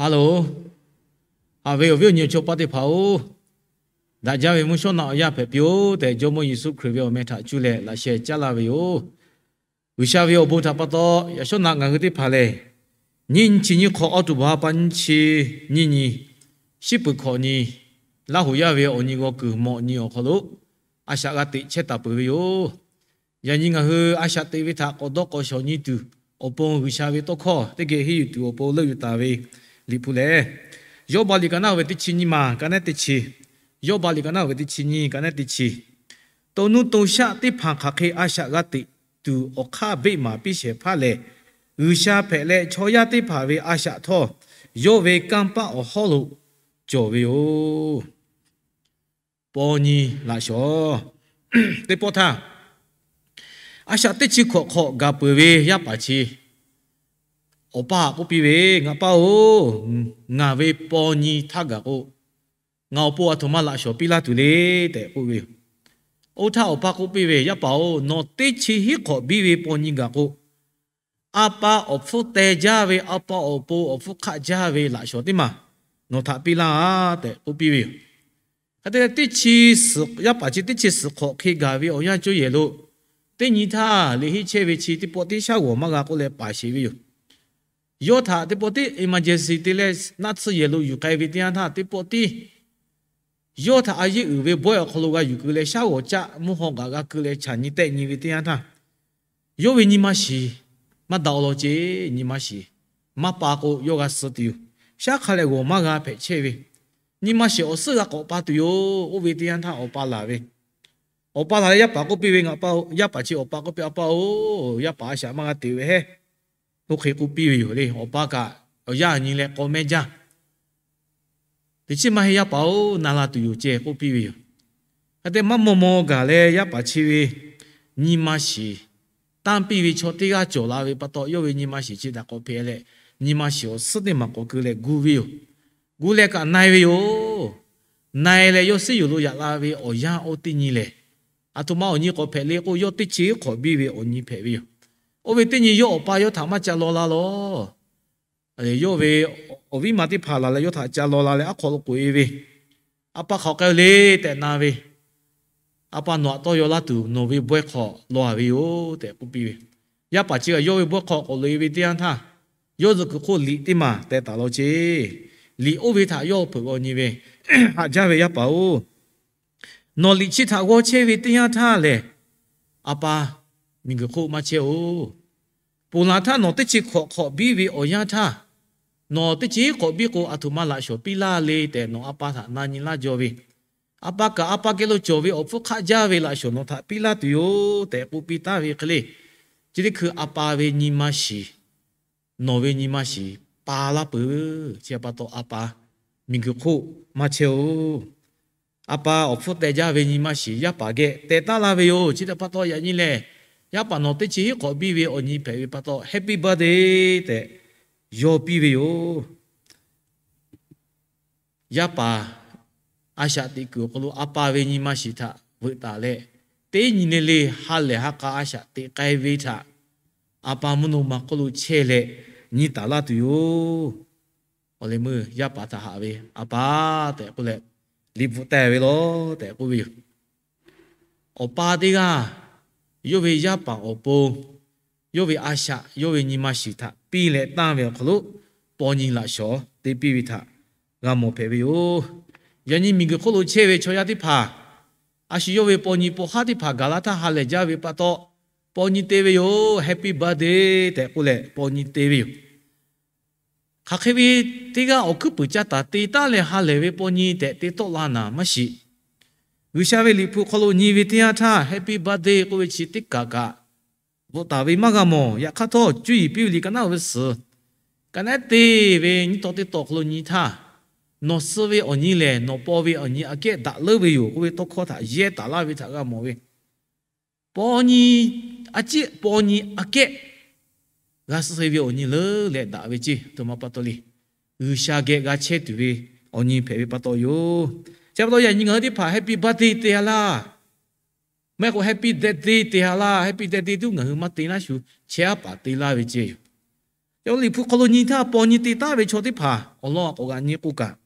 Hello, haꞈ ve awˬ viˉ awˬ nyi awˬ chawˇ paˆ teˇ hpaˍ-oˬ, daꞈ jaˇ ve mvuhˇ shawˉ naꞈ awˬ yanˇ hpehꞈ piˇ-oˆ tehꞈ, Jawˇmawˇ Yeˍsuˆ Hkriꞈ ve awˬ meh htaꞈ cuˇ leh laꞈ sheh caˉ laˇ ve yoˬ. G'uiˬsha ve awˬ bon htaꞈ pa taw, yaꞈ shawˉ naꞈ ngaˬ hui teˇ hpaˍ lehˬ, nyiˇ nyi chi nyiˇ hk'awꞈ, October ha pa nyiˇ chi nyiˇ nyi, shiˉ peuˬ hkawꞈ nyi, Laˇ huˍ yaˇ ve awˬ nyi g'aw kuiˬ mawꞈ nyi awˬ hk'aw lo a shaꞈ g'a teꞈ chehˇ taˍ peuˬ ve yoˬ. Yaꞈ nyi ngaˬ hui a shaꞈ teꞈ ve htaꞈ k'awꞈ dawˇ k'awꞈ shawˍ nyi tuˬ awˬ pon, G'uiˬsha ve tawˇ hkawˇ teˇ geh henˇ yuˬ tuˬ awˬ pon leuˆ yuˬ taˍ ve Liꞈ hpu lehˬ, Yawˇbaˆ liꞈ ka naˉ ve teˇ chi nyiˇ maˬ ka naˉ teˇ chi, Yawˇbaˆ liꞈ ka naˉ ve teˇ chi nyiˇ ka naˉ teˇ chi, to nuˇ to shaˆ teˇ hpaˍ hk'aˬ hk'e a shaꞈ g'a teꞈ tuˬ awˬ hk'aˇ beˆ maˍ piˇ shehˍ hpaˇ lehˬ, G'uiˬsha hpehꞈ leh chaw yaˇ teˇ hpaˍ ve a shaꞈ htawˇ, yawˇ ve kanˇ paˆ awˬ hawˉ lo cawˬ ve yoˬ. Paw nyi laꞈ shawˍ teˇ pawˆ htaˇ, a shaꞈ teˇ chi hkawꞈ hk'awꞈ gaˬ peuˬ ve yaˇ paˍ chi awˬ pa htaꞈ k'oˆ piˇ ve, Ngaˬ pa-oˬ, ngaˬ ve paw nyi htaˇ gaˬ k'o, ngaˬ awˬ pon aˬ htoꞈ ma laꞈ shawˍ piˇ laˇ tuˬ le tehꞈ k'oˆ ve yoˬ. Oˇ htaˇ awˬ pa k'oˆ piˇ ve, Yaˇ paˍ-oˬ, nawˬ teˇ chi hiˉ hk'awꞈ biˇ ve paw nyi gaˬ k'o, a pa awˬ hpfuhˇ teh jaˇ ve, a pa awˬ pon awˬ hpfuhˇ hk'aˆ jaˇ ve laꞈ shawˍ teˇ maˬ nawˬ htaꞈ piˇ laˇ tehꞈ k'oˆ piˇ ve yoˬ. Hk'e te leh, teˇ chi, yaˇ paˍ chi teˇ chi suhˍ hk'awꞈ hk'e gaˬ ve awˬ yanˇ cawˇ yehˬ lo, teˇ nyi htaˇ liꞈ henˇ chehˇ ve chi teˇ pawˆ tiˉ shaˉ g'awˬ maˇ g'a k'oˆ leh paˍ sheˍ ve yoˬ. Yawˇ htaꞈ teˇ pawˆ tiˉ emergency te leh naˆ tsuhˇ yehˬ lo yuˬ k'ai ve teˇ yanˇ htaˇ, teˇ pawˆ tiˉ yawˇ htaꞈ a yeˇ uiˍ ve bawehˇ awˬ hk'aw lo g'a yuˬ keu leh, shaˉ g'awˬ caˆ mvuhˇ haw g'aꞈ g'a keu leh chaˬ nyi tehˆ nyi ve teˇ yanˇ htaˇ, yawˇ ve nyi ma shiˍ maˇ daꞈ-o law ceˇ. Nyi ma shiˍ maˇ pa k'o, yawˇ g'a suh tuˬ yoˬ. Shaˉ hk'a leh g'awˬ maˇ g'a hpehꞈ chehˇ ve, nyi ma shiˍ awˬ suhˉ g'a k'awꞈ pa tuˬ yoˬ. Oˇ ve teˇ yanˇ htaˇ awˬ pa laˬ ve, awˬ pa laˬ leh yaˇ paˍ k'oˆ piˇ ve, Ngaˬ pa-oˬ, yaˇ paˍ chi awˬ pa k'oˆ piˇ, A pa-oˬ, yaˇ paˍ a shaꞈ maˇ g'a teꞈ ve hehˉ. Oˇ hk'e k'oˆ piˇ ve yoˬ le. Awˬ pa kaꞈ awˬ yanˇ nyi leh k'aw mehˇ jaˇ. Teˇ chiˉ maˇ heˆ, yaˇ paˍ-oˬ, na la tuˬ yoˬ ceˇ k'oˆ piˇ ve yoˬ. Hk'e te maˇ maw maw gaˬ leh, yaˇ paˍ chi ve nyi ma shiˍ tanˇ piˇ ve chaw teˇ g'aˇ cawˬ la ve pa taw, yawˇ ve nyi ma shiˍ chi htaꞈ k'awꞈ hpehꞈ leh, nyi ma shiˍ awˬ suhˉ teˇ maˬ k'awꞈ keu leh gu ve yoˬ. Gu leh kaꞈ na-e ve yoˬ. Na-e leh yawˇ suhˉ yuˬ lo yaꞈ la ve awˬ yanˇ oˇ teˇ nyi lehˬ, aˬ htoꞈ ma awˬ nyi k'awꞈ hpehꞈ le k'o, yawˇ teˇ chi hiˉ hk'awꞈ biˇ ve awˬ nyi hpehꞈ ve yoˬ. Oˇ ve teˇ nyi yawˇ awˬ pa yawˇ htaꞈ maˇ ca law la law. Yawˇ ve awˬ viˉ ma teˇ hpaˍ laˬ leh yawˇ htaꞈ ca law la leh, aˉ hk'aw lo k'oꞈ-e ve, A pa, hk'aˬ k'ai-o le tehꞈ na ve, A pa, nawˬ aꞈ tawˇ yaw laˇ tuˬ nawˬ ve bawehˇ hk'aw law-a ve yoˬ tehꞈ k'oˆ piˇ ve. Yaˇ paˍ chi kaꞈ yawˇ ve bawehˇ hk'aw k'awꞈ loꞈ-e ve teˇ yanˇ htaˇ, yawˇ zuhꞈ kuiˬ hk'oˆ liꞈ teˇ maˬ teh taˍ law ceˇ. Liꞈ oˇ ve htaꞈ yawˇ hpeuꞈ g'aw nyi ve, Haꞈ jaˇ ve yaˇ paˍ-oˬ, nawˬ liꞈ chi htaꞈ g'aw chehˇ ve teˇ yanˇ htaˇ lehˬ, A pa, miˬguiˬ hk'oˆ maˇ chehˇ-oˬ. Ponˬ laˬ htaˇ nawˬ teˇ chi hk'awꞈ hk'awꞈ biˇ ve awˬ yanˇ htaˇ, nawˬ teˇ chi hiˉ hk'awꞈ biˇ k'o, aˬ htoꞈ ma laꞈ shawˍ piˇ laˇ le tehꞈ nawˬ a pa htaꞈ na nyi laˇ jaw ve, A pa kaꞈ a pa geh lo cawˬ ve awˬ hpfuhˇ hk'aˆ jaˇ ve laꞈ shawˍ nawˬ htaꞈ piˇ laˇ tuˬ yoˬ tehꞈ k'oˆ piˇ taˍ ve hk'e le. Chi teˇ hkui a pa ve nyi ma shiˍ, nawˬ ve nyi ma shiˍ pa laˇ peuˬ. Chi pa taw, A pa, miˬguiˬ hk'oˆ maˇ chehˇ-oˬ. A pa awˬ hpfuhˇ teh jaˇ ve nyi ma shiˍ yaˇ paˍ geh teh taˉ laˇ ve yoˬ. Chi htaꞈ pa taw, yaꞈ nyi lehˬ, yaˇ paˍ nawˬ teˇ chi hiˉ hk'awꞈ biˇ ve awˬ nyi hpehꞈ ve pa taw, Happy birthday tehꞈ yawˇ piˇ ve yoˬ. Yaˇ paˍ a shaꞈ teꞈ kuiˬ awˬ hk'aw lo a pa ve nyi ma shiˍ htaꞈ veuꞈ taˍ leh, teˇ nyi le le ha lehˬ ha k'a a shaꞈ teꞈ k'ai ve htaꞈ a pa mvuhˇ naw ma hk'oˆ lo chehˇ leh nyi taˍ laˇ tuˬ yoˬ. Awˬ leh meuˇ yaˇ paˍ htaꞈ haꞈ ve, A pa tehꞈ k'oˆ leh, liꞈ bvuhꞈ taˍ ve law tehꞈ k'oˆ ve yoˬ. Awˬ pa teˇ g'aˇ yawˇ ve yaˇ paˍ awˬ pon yawˇ ve a shaꞈ, yawˇ ve nyi ma shiˍ htaꞈ piˇ leh tanˇ ve awˬ hk'aw lo, paw nyi laꞈ shawˍ te piˇ ve htaꞈ g'a mawˬ hpehꞈ ve yoˬ. Yaꞈ nyi miˬguiˬ hk'oˆ lo chehˇ ve chaw yaˇ teˇ hpaˍ, a shu yawˇ ve paw nyi paw haˉ teˇ hpaˍ gaˬ la htaˇ ha lehˬ jaˇ ve pa taw, paw nyi te ve yoˬ. Happy birthday tehꞈ k'oˆ leh paw nyi te ve yoˬ. Hk'aˬ hk'e ve teˇ g'aˇ awˬ hkuiˉ puiˍ ca taˍ te taˉ leh ha lehˬ ve paw nyi tehꞈ te tawˆ la naˍ maˇ shiˍ. G'uiˬsha ve liꞈ hpu hk'aw lo nyi ve teˇ yanˇ htaˇ, Happy birthday k'oˆ ve chi teˇ kaˬ kaꞈ bvuhꞈ taˍ ve maˇ g'a mawˬ. Yaꞈ hk'aˇ htawˇ, cuˇ yiˍ piˇ ve liꞈ ka naˉ ve suhˍ ka naˉ te ve nyiˇ taw teˇ taw hk'aw lo nyi htaˇ, Nawˬ suh ve awˬ nyi lehˬ, nawˬ paw ve awˬ nyi aꞈ kehˉ daꞈ leuˉ ve yoˬ k'oˆ ve tawˇ hkawˇ htaꞈ yehˇ taˍ laˇ ve htaꞈ g'a mawˬ ve. Paw nyi, a ciˉ paw nyi aꞈ kehˉ g'a suh ve awˬ nyi leuˉ leh daꞈ ve ceˇ. Aˬ htoꞈ ma pa taw le. G'uiˬsha geh g'a chehˇ tuˬ ve awˬ nyi hpehꞈ ve pa taw yoˬ. Chi pa taw, yaꞈ nyi ngaˬ hui teˇ hpaˍ Happy birthday te-a laˇ, maˇ heˆ k'o Happy death day te-a laˇ. Happy death day tuˬ ngaˬ hui maˇ te laˇ shu, chehˇ aˉ paˍ te laˇ ve ceˇ yoˬ. Liꞈ hpu hk'aw lo nyi htaˇ, paw nyi te taˉ ve chaw teˇ hpaˍ awˬ lawn k'awꞈ g'aꞈ nyi k'oˆ kaꞈ,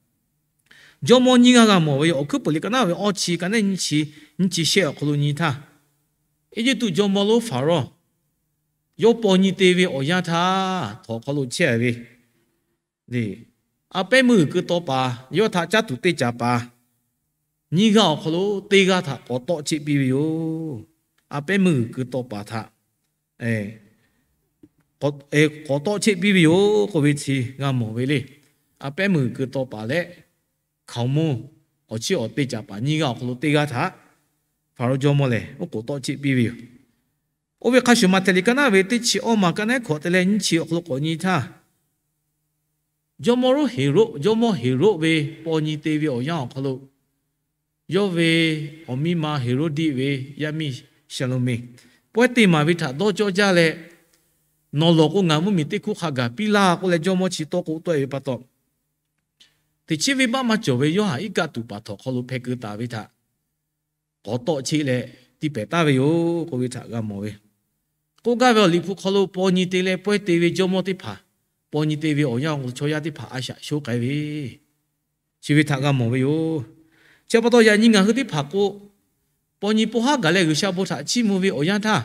jawˇmawˇ nyiˇ g'aˇ g'a mawˬ ve yoˬ. Awˬ hkuiˉ peuˍ liꞈ ka naˉ ve awˇ chi ka neˉ nyiˇ chi, nyiˇ chi shehˆ awˬ hk'aw lo nyi htaˇ, Eˇjiˇtuꞈ jawˇmawˇ lonˉ Hpaˍrawˇ yawˇ paw nyi te ve awˬ yanˇ htaˇ, htawnˍ hk'aw lo chehˇ ve le, a pehˉ meuˇ g'uiˬ keu taw paˍ yawˇ htaꞈ caˉ tuˬ te caˍ paˍ nyiˇ g'aˇ awˬ hk'aw lo teˇ g'aˇ htaꞈ k'awꞈ tawˆ cheˆ piˇ ve yoˬ. A pehˉ meuˇ g'uiˬ keu taw paˍ htaꞈ k'awꞈ tawˆ cheˆ piˇ ve yoˬ k'oˆ ve chi g'a mawˬ ve le. A pehˉ meuˇ g'uiˬ keu taw paˍ leh hkaoˍmonˇ awˬ chiˉ awˬ te caˍ paˍ nyiˇ g'aˇ awˬ hk'aw lo teˇ g'aˇ htaꞈ Hpaˍrawˇ jawˇmawˇ lehˬ oˉ k'oˍ tawˆ cheˆ piˇ ve yoˬ. Oˇ ve hk'a shuˍ, Maꞈhtehˍ liꞈ ka naˉ ve teˇ chi awˇ maˬ ka neˉ hkawꞈ te leh nyiˇ chi awˬ hk'aw lo k'awꞈ nyi htaˇ, jawˇmawˇ lonˉ Heˍroˆ, jawˇmawˇ Heˍroˆ ve paw nyi te ve awˬ yanˇ awˬ hk'aw lo, yawˇ ve awˬ miˇ ma Heˍroˇdiˆ ve yaˇ miˇ Saˍloˍmeˍ pawehˇ teˇ maˬ ve htaꞈ dawˇ cawˇ jaˇ leh, Nawˬ lawˬ k'o, ngaˬ mvuhˇmiˬ teˇ hkuˇ hk'a gaˬ piˇ laˇ k'oˆ leh, jawˇmawˇ chi tawˇ k'oˆ tawˆ e ve pa taw, teꞈ chiˉ venˇbaˆ maˇ cawˬ ve Yoˇhanˬ iˉ kaˆ tuˬ paˍ htawnˍ hk'aw lo hpeh keu taˍ ve htaꞈ k'awꞈ tawˆ cheˆ leh tiˇ pehˍ taˍ ve yoˬ k'oˆ ve htaꞈ g'a mawˬ ve. K'oˆ gaˇ ve awˬ liꞈ hpu hk'aw lo paw nyi te leh pawehˇ te ve jawˇmawˇ teˇ hpaˍ, paw nyi te ve awˬ yanˇ awˬ hk'aw lo chaw yaˇ teˇ hpaˍ a shaꞈ shoˉ k'ai ve, chi ve htaꞈ g'a mawˬ ve yoˬ. Chi pa taw, yaꞈ nyi ngaˬ hui teˇ hpaˍ k'o, paw nyi paw haˉ gaˬ leh G'uiˬsha bon htaꞈ chiˇ mvuh ve awˬ yanˇ htaˇ,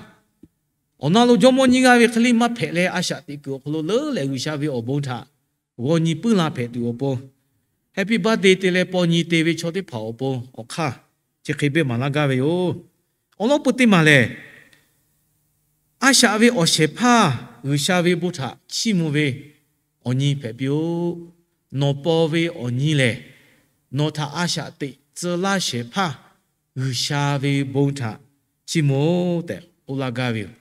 awˬ na lo jawˇmawˇ nyiˇ g'aˇ ve hk'e le maˇ hpehꞈ leh, a shaꞈ teꞈ kuiˬ awˬ hk'aw lo leuˉ leh G'uiˬsha ve awˬ bon htaꞈ g'aw nyi puiˉ la hpehꞈ tuˬ awˬ pon, Happy Birthday te leh paw nyi te ve chaw teˇ hpaˍ awˬ pon awˬ hk'aˇ chi hk'e beuꞈ maˍ laˇ gaˇ ve yoˬ. Awˬ lawn peuˬ teˇ maˬ lehˬ, a shaꞈ ve awˬ shehˍ hpaˇ G'uiˬsha ve bon htaꞈ chiˇ mvuh ve awˬ nyi hpehꞈ piˇ-oˆ. Nawˬ paw ve awˬ nyi lehˬ, nawˬ htaꞈ a shaꞈ teꞈ tcuh laˇ shehˍ hpaˇ G'uiˬsha ve bon htaꞈ chiˇ mvuh-oˆ tehꞈ k'oˆ laˇ gaˇ ve yoˬ.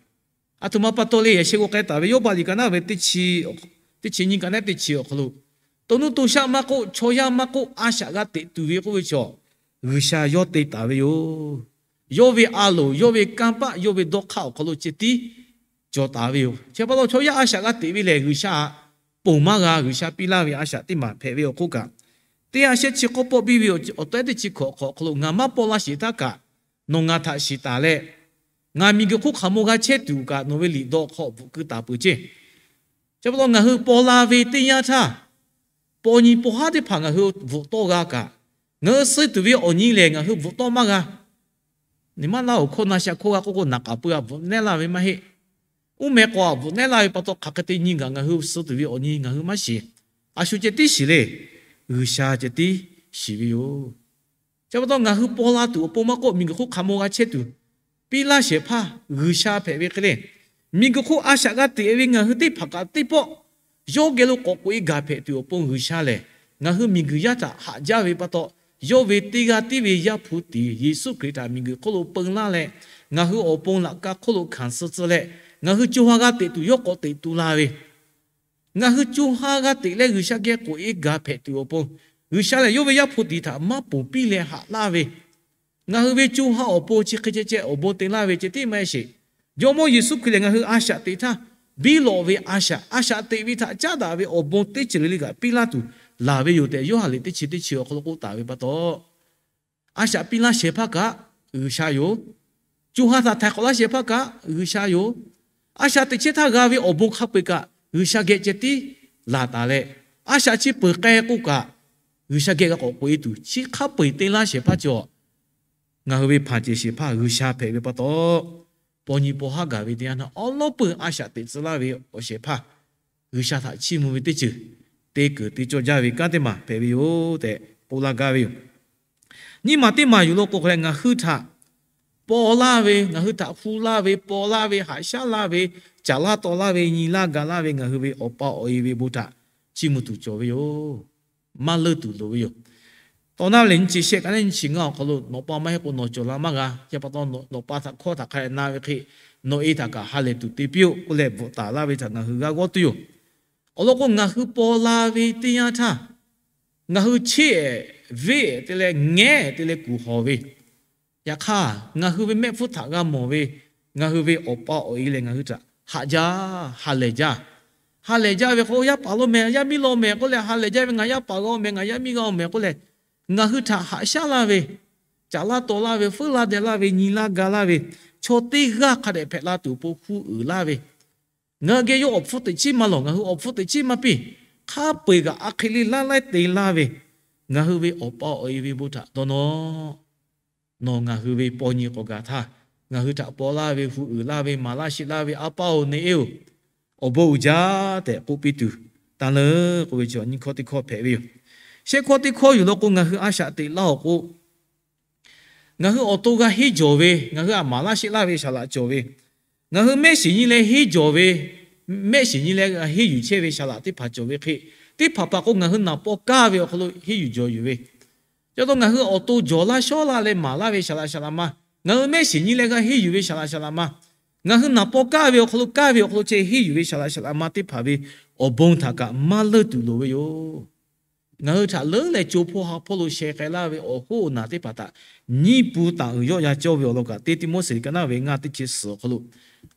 Aˬ htoꞈ ma pa taw le, yaꞈ sheh g'aw k'ai taˍ ve Yoˇbaˆ liꞈ ka naˉ ve teˇ chi, teˇ chi nyiˇ ka neˉ teˇ chi awˬ hk'aw lo, to nuˇ to shaˆ maˇ k'oˆ, chaw yaˇ maˇ k'oˆ, a shaꞈ g'a teꞈ tuˬ ve k'oˆ ve chaw, G'uiˬsha yawˇ te taˍ ve yoˬ. Yawˇ ve a loˍ, yawˇ ve kanˇ paˆ, yawˇ ve dawˇ hk'aˇ awˬ hk'aw lo ceh tiˉ cawˬ taˍ ve yoˬ. Chi pa taw, chaw yaˇ a shaꞈ g'a teꞈ ve lehˬ, G'uiˬsha ponˬ maˇ g'a. G'uiˬsha piˇ laˇ ve a shaꞈ teˇ maˬ hpehꞈ ve awˬ hk'oˆ kaꞈ, teˇ ha shehˆ chi k'awˇ pawˆ biˇ ve awˬ tawehˉ teˇ chi hkawꞈ hk'awꞈ awˬ hk'aw lo, ngaˬ maˇ paw la sheˍ htaˇ kaꞈ, nawˬ ngaˬ htaꞈ shiˍ taˍ leh, ngaˬ miˬguiˬ hk'oˆ hk'aˬ maw g'a chehˇ tuˬ kaꞈ nawˬ ve liꞈ dawˇ hk'aw bvuhꞈ keu taˍ peuˬ ceˇ. Chi pa taw, ngaˬ hui paw la ve teˇ yanˇ htaˇ, paw nyi paw haˉ teˇ hpaˍ ngaˬ hui bvuhꞈ tawˆ g'a kaꞈ, ngaˬ hui suh tuˬ ve awˬ nyi lehˬ ngaˬ hui bvuhꞈ tawˆ maˇ g'a. Niꞈ maˇ laˇ oˬ, hkawˇ na sha hkawˇ g'a k'oˆ k'o, naˍ k'aˍ pui a bvuhꞈ nehˉ laˇ ve maˇ heˆ. Uˉ meh k'awꞈ a bvuhꞈ nehˉ laˇ ve pa taw, hk'aˬ hk'e te nyi gaˬ ngaˬ hui suh tuˬ ve awˬ nyi ngaˬ hui maˇ shiˍ. A shu ceh tiˉ shiˍ le. G'uiˬsha ceh tiˉ shiˍ ve yoˬ. Chi pa taw, ngaˬ hui paw la tuˬ awˬ pon maˇ k'oˆ, miˬguiˬ hk'oˆ hk'aˬ maw g'a chehˇ tuˬ piˇ laˇ shehˍ hpaˇ G'uiˬsha hpehꞈ ve hk'e le. Miˬguiˬ hk'oˆ a shaꞈ g'a teꞈ ve ngaˬ hui teˇ hpaˍ kaꞈ teˇ pawˆ yawˇ geh lo k'awꞈ k'oꞈ e gaˬ hpehꞈ tuˬ awˬ pon G'uiˬsha lehˬ, ngaˬ hui miˬguiˬ yaˇ htaꞈ haꞈ jaˇ ve pa taw, yawˇ ve teˇ g'aˇ tiˉ ve Yaˇ hpu tiˍ Yeˍsuˆ Hkriꞈ htaꞈ miˬguiˬ hk'oˆ lo peu laˇ leh, ngaˬ hui awˬ pon laꞈ ka hk'oˆ lo hkanˍ suh tcuh leh, ngaˬ hui co ha g'a teꞈ tuˬ yawˇ k'awꞈ teꞈ tu la ve, ngaˬ hui co ha g'a teꞈ leh G'uiˬsha geh k'oꞈ e gaˬ hpehꞈ tuˬ awˬ pon, G'uiˬsha lehˬ yawˇ ve Yaˇ hpu tiˍ htaꞈ maˇ ponˬ piˇ leh haꞈ laˇ ve, ngaˬ hui ve co ha awˬ pon chi hk'e ceh ceh awˬ bon te laˇ ve ceh tiˉ maˇ heˆ sheˍ. Jawˇmawˇ Yeˍsuˆ Hkriꞈ lehˬ, ngaˬ hui a shaꞈ teꞈ htaˇ, biˇ lawꞈ ve a shaꞈ, a shaꞈ teꞈ ve htaꞈ caˉ daꞈ ve awˬ bon teˇ ceuˬ le le kaꞈ piˇ laˇ tuˬ laˬ ve yoˬ tehꞈ, Yoˇhanˬ liꞈ teˇ chi teˇ chi awˬ hk'aw lo k'oˆ taˍ ve pa taw, a shaꞈ piˇ laˇ shehˍ hpaˇ kaꞈ G'uiˬsha yoˬ. Co ha htaꞈ htaiˍ hk'awꞈ laˇ shehˍ hpaˇ kaꞈ G'uiˬsha yoˬ. A shaꞈ teꞈ chehˇ htaˇ g'a ve awˬ bon hk'a peu-eˬ kaꞈ G'uiˬsha geh ceh tiˉ laˬ taˍ leh, a shaꞈ chi peuˬ k'ai k'oˆ kaꞈ, G'uiˬsha geh g'a k'awꞈ k'oꞈ e tuˬ chi hk'a peu-eˬ te laˇ shehˍ hpaˇ cawˬ. Ngaˬ hui ve hpanˍ ceˬ shehˍ hpaˇ G'uiˬsha hpehꞈ ve pa taw, paw nyi paw haˉ gaˬ ve teˇ yanˇ htaˇ, awˉ lawˉ peuˬ a shaꞈ teꞈ tcuh laˇ ve awˬ shehˍ hpaˇ G'uiˬsha htaꞈ chiˇ mvuh ve teˇ ceuˬ te keunˍ te cawˇ jaˇ ve kanˉ teˇ maˬ hpehꞈ ve yoˬ tehꞈ k'oˆ laˇ gaˇ ve yoˬ. Nyiˇ maˬ teˇ maˬ yuˬ lo k'o hk'a leh, ngaˬ hui htaꞈ paw laˇ ve, ngaˬ hui htaꞈ hu laˇ ve, paw laˇ ve, haꞈ shaˉ laˇ ve, caˍ laˇ taw laˇ ve, nyi laˇ ga laˇ ve ngaˬ hui ve Awˬ pa awˬ e ve bon htaꞈ chiˇ mvuh tuˬ cawˬ ve yoˬ. Maˇ leuˆ tuˬ loˍ ve yoˬ. Tawˇ naˉ lehˬ, nyiˇ chi shehˆ ka neˉ nyiˇ chi ngaˇ awˬ hk'aw lo, Nawˬ pa maˇ heˆ k'o nawˬ cawˬ la maˇ g'a. Chi pa taw, nawˬ pa htaꞈ hkawˇ htaꞈ hk'a dehꞈ na ve hk'e, nawˬ e htaꞈ kaꞈ ha lehˬ tuˬ te piˇ-oˆ k'oˆ leh bvuhꞈ taˍ laˇ ve htaꞈ ngaˬ hui g'a g'awˇ tuˬ yoˬ. Awˬ lawn k'o, ngaˬ hui paw la ve teˇ yanˇ htaˇ, ngaˬ hui cheˇ-ehˍ, venˇ-ehˍ te leh ngehˉ-ehˍ te leh kuˬ hawˬ ve, yaꞈ hk'aˇ ngaˬ hui ve mehˆ hpfuhˇ htaꞈ g'a mawˬ ve ngaˬ hui ve Awˬ pa awˬ e lehˬ, ngaˬ hui htaꞈ haꞈ jaˇ, ha lehˬ jaˇ. Ha lehˬ jaˇ ve k'o, yaˇ paˍ lo mehˍ, yaˇ miˇ lo mehˍ k'oˆ leh ha lehˬ jaˇ ve, ngaˬ yaˇ paˍ g'a-oˬ mehˍ, ngaˬ yaˇ miˇ g'a-oˬ mehˍ k'oˆ leh, ngaˬ hui htaꞈ haꞈ shaˉ laˇ ve, caˍ laˇ taw laˇ ve, feuˉ laˇ deh laˇ ve, nyi laˇ ga laˇ ve, chaw teˇ g'aˇ hk'a dehꞈ hpehꞈ la tuˬ awˬ pon hu uiˍ laˇ ve, Ngaˬ hui geh yawˇ awˬ hpfuhˇ teꞈ chiˉ maˇ lawˬ, ngaˬ hui awˬ hpfuhˇ teꞈ chiˉ maˇ piˇ. Hk'a peu-eˬ kaꞈ a hk'e le laˇ laiˉ te laˇ ve, ngaˬ hui ve awˬ pa awˬ e ve bon htaꞈ dawˇ nawˇ. Nawˬ ngaˬ hui ve paw nyi k'awꞈ gaˬ htaˇ, ngaˬ hui htaꞈ paw laˇ ve, hu uiˍ laˇ ve, maˍ laˇ sheˆ laˇ ve A pa-oˬ, ne-e-oˬ, awˬ bon uiˍ jaˇ tehꞈ k'oˆ piˇ tuˬ taˇ leuˉ k'oˆ ve chi awˬ nyi hkawˇ teˇ hkawˇ hpehꞈ ve yoˬ. Shehˆ hkawˇ teˇ hkawˇ yuˬ law k'o, ngaˬ hui a shaꞈ teꞈ laˇ-oˬ k'o, ngaˬ hui awˬ to g'a henˇ jawˬ ve, ngaˬ hui htaꞈ maˍ laˇ sheˆ laˇ ve saˍ laꞈ cawˬ ve, ngaˬ hui mehˆ shiˍ nyi leh henˇ jawˬ ve, mehˆ shiˍ nyi leh g'a henˇ yuˬ chehˇ ve saˍ laꞈ teˇ hpaˍ cawˬ ve hk'e, teˇ hpaˍ hpaˍ k'o, ngaˬ hui naˍ paw kaˇ ve awˬ hk'aw lo henˇ yuˬ jawˬ yuˬ ve, ca taw ngaˬ hui awˬ to jawˬ laˇ shawˉ laˇ leh maˍ laˇ ve saˍ laꞈ saˍ laꞈ ma, ngaˬ hui mehˆ shiˍ nyi leh g'a henˇ yuˬ ve saˍ laꞈ saˍ laꞈ ma, ngaˬ hui naˍ paw kaˇ ve awˬ hk'aw lo, kaˇ ve awˬ hk'aw lo ceh henˇ yuˬ ve saˍ laꞈ saˍ laꞈ ma teˇ hpaˍ ve awˬ bon htaꞈ kaꞈ maˇ leuˇ tuˬ loˍ ve yoˬ. Ngaˬ hui htaꞈ leuˉ leh co hpawˇ ha hpawˇ lo sheh k'ai laˇ ve awˬ hoˉ awˬ naˬ teˇ hpaˍ htaꞈ nyiˇ pu taˍ uiˍ yawˆ yan cawˇ ve awˬ lawn kaꞈ, teˇ Tiˆmoˉseˍ ka naˇ ve ngaˇ teˇ chi suhˍ awˬ hk'aw lo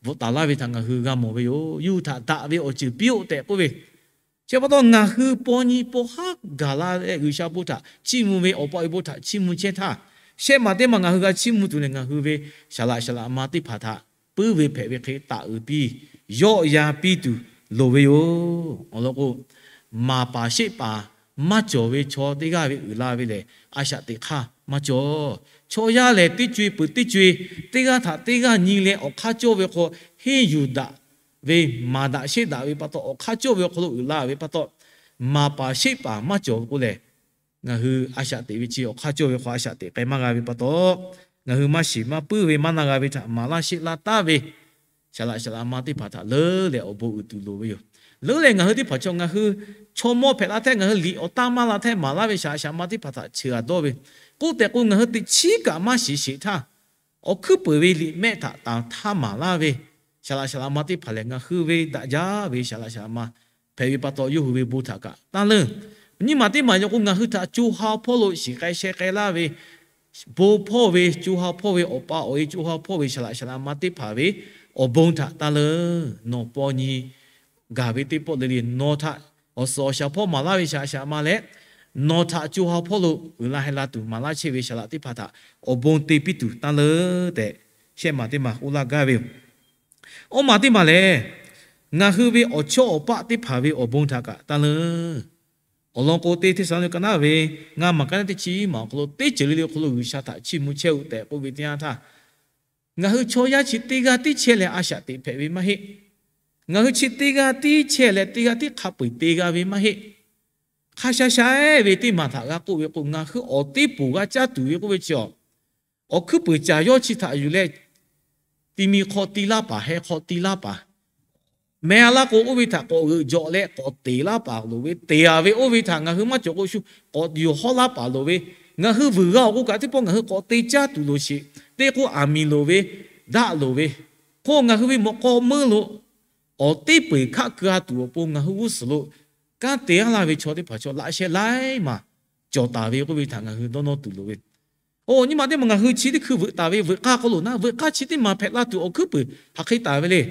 bvuhꞈ taˍ laˇ ve htaꞈ ngaˬ hui g'a mawˬ ve yoˬ. Yawˇ hui htaꞈ daꞈ ve awˬ ceuˬ piˇ-oˆ tehꞈ k'oˆ ve, chi pa taw ngaˬ hui paw nyi paw haˉ gaˬ la leh G'uiˬsha bon htaꞈ chiˇ mvuh ve, awˬ pa awˬ e bon htaꞈ chiˇ mvuh chehˇ htaˇ, shehˆ maˬ teˇ maˬ ngaˬ hui g'a chiˇ mvuh tuˬ lehˬ, ngaˬ hui ve saˍ laꞈ saˍ laꞈ ma teˇ hpaˍ htaꞈ puiˉ ve hpehꞈ ve hk'e taˍ uiˍ piˇ, yawˆ yan piˇ tuˬ loˍ ve yoˬ. Awˬ lawn k'o, maˍ paˍ sheˆ paˍ maˇ cawˬ ve chaw teˇ g'aˇ ve uiˍ la ve lehˬ, a shaꞈ teꞈ hk'aˇ maˇ cawˬ. Chaw yaˇ lehˬ, teˇ co-e peuˬ teˇ co-e, teˇ g'aˇ htaꞈ teˇ g'aˇ nyi leh awˬ hk'aˇ cawˇ ve hk'aw henˇ yuˬ daꞈ ve, maˍ daꞈ sheˆ daꞈ ve pa taw, awˬ hk'aˇ cawˇ ve awˬ hk'aw lo uiˍ la ve pa taw, maˍ paˍ sheˆ paˍ maˇ cawˬ ve k'o lehˬ, ngaˬ hui a shaꞈ teꞈ ve chi awˬ hk'aˇ cawˇ ve hk'aw a shaꞈ teꞈ k'ai maˇ g'a ve pa taw, ngaˬ hui maˇ shiˍ maˇ puiˉ ve maˇ na g'a ve htaꞈ maˍ laˇ sheˆ laˇ taˍ ve saˍ laꞈ saˍ laꞈ ma teˇ hpaˍ htaꞈ leuˉ leh awˬ bon uiˍ tuˬ loˍ ve yoˬ. Leuˉ leh ngaˬ hui teˇ hpaˍ chaw ngaˬ hui chaw mawˇ hpehꞈ la htehˇ, ngaˬ hui liꞈ awˬ taˇ maˇ la htehˇ maˍ laˇ ve saˍ laꞈ saˍ laꞈ ma teˇ hpaˍ htaꞈ cheuˬ a dawˇ ve, k'oˆ tehꞈ k'o, ngaˬ hui teꞈ chiˉ kaꞈ maˇ shiˍ sheˍ htaˇ, awˬ hkuiˉ peuˍ ve liꞈ mehˆ htaꞈ taˍ htaˇ maˍ laˇ ve saˍ laꞈ saˍ laꞈ ma teˇ hpaˍ lehˬ, ngaˬ hui ve daꞈ jaˇ ve saˍ laꞈ saˍ laꞈ ma hpehꞈ ve pa taw, yawˇ hui ve bon htaꞈ kaꞈ taˇ leuˉ. Nyiˇ maˬ teˇ maˬ yaw k'o, ngaˬ hui htaꞈ co ha hpawˇ lo shiˍ k'ai sheh k'ai laˇ ve bon hpawˇ ve, co ha hpawˇ ve awˬ pa awˬ e, co ha hpawˇ ve saˍ laꞈ saˍ laꞈ ma teˇ hpaˍ ve awˬ bon htaꞈ taˇ leuˉ. Nawˬ paw nyi gaˬ ve teˇ pawˆ le le nawˬ htaꞈ awˬ suhˍ awˬ shaˍ hpawˇ maˍ laˇ ve saˍ laꞈ saˍ laꞈ ma leh, nawˬ htaꞈ co ha hpawˇ lo uiˍ la heh la tuˬ maˍ laˇ chehˇ ve saˍ laꞈ teˇ hpaˍ htaꞈ awˬ bon te piˇ tuˬ taˇ leuˉ tehꞈ, shehˆ maˬ teˇ maˬ k'oˆ laˇ gaˇ ve yoˬ. Awˇ maˬ teˇ maˬ lehˬ, ngaˬ hui ve awˬ chawˇ awˬ paˆ teˇ hpaˍ ve awˬ bon htaꞈ kaꞈ taˇ leuˉ. Awˬ lawn k'o, teˇ Hteˇsaˍlawˇniˆ ka naˉ ve ngaˇ maˬ ka naˉ teˇ chi maˬ awˬ hk'aw lo, teˇ ceuˬ le le awˬ hk'aw lo G'uiˬsha htaꞈ chiˇ mvuh chehˇ-oˆ tehꞈ k'oˆ ve teˇ yanˇ htaˇ, ngaˬ hui chaw yaˇ chi teˇ g'aˇ tiˉ chehˇ leh a shaꞈ teꞈ hpehꞈ ve maˇ heˆ. Ngaˬ hui chi teˇ g'aˇ tiˉ chehˇ leh teˇ g'aˇ tiˉ hk'a peu-eˬ te g'a ve maˇ heˆ. Hk'a sha sha-eˬ ve teˇ maˬ htaꞈ g'a k'oˆ ve k'o, ngaˬ hui awˬ teˇ poˬ g'a caˇ tuˬ ve k'oˆ ve chi, awˬ hkuiˉ puiˍ caˬ yawˇ chi htaꞈ yuˬ leh, ti mi hk'aw ti laˇ paˍ, heh hk'aw ti laˇ paˍ, meh a laˇ k'o, oˇ ve htaꞈ k'awꞈ g'euꞈ jawꞈ leh k'awꞈ teˍ laˇ paˍ loˍ ve, teˍ a ve oˇ ve htaꞈ ngaˬ hui maˇ cawˬ k'o shu k'awꞈ yuˬ hawˉ laˇ paˍ loˍ ve, ngaˬ hui vuiˬ g'a awˬ k'o kaꞈ teˇ pawˆ ngaˬ hui k'awꞈ te caˇ tuˬ loˍ sheˍ. Teˇ k'o aˬ miˍ loˍ ve, daˆ loˍ ve, hk'o ngaˬ hui ve mawꞈ k'aw meuˇ lo awˬ teˇ peu-eˬ hkaˆ keu a tuˬ awˬ pon ngaˬ hui g'uˇ suhˍ lo kanˉ te a laˇ ve chaw teˇ hpaˍ chaw laꞈ sheh laiˉ maˬ cawˬ taˍ ve k'oˆ ve htaꞈ ngaˬ hui dawˇ nawˇ tuˬ loˍ ve. Oˬ, nyi ma teˇ maˬ ngaˬ hui chi teˇ hkui veuꞈ taˍ ve, veuꞈ k'aˇ hk'aw lo naˉ, veuꞈ k'aˇ chi teˇ maˬ hpehꞈ la tuˬ awˬ hkuiˉ puiˍ hk'aˬ hk'e taˍ ve le.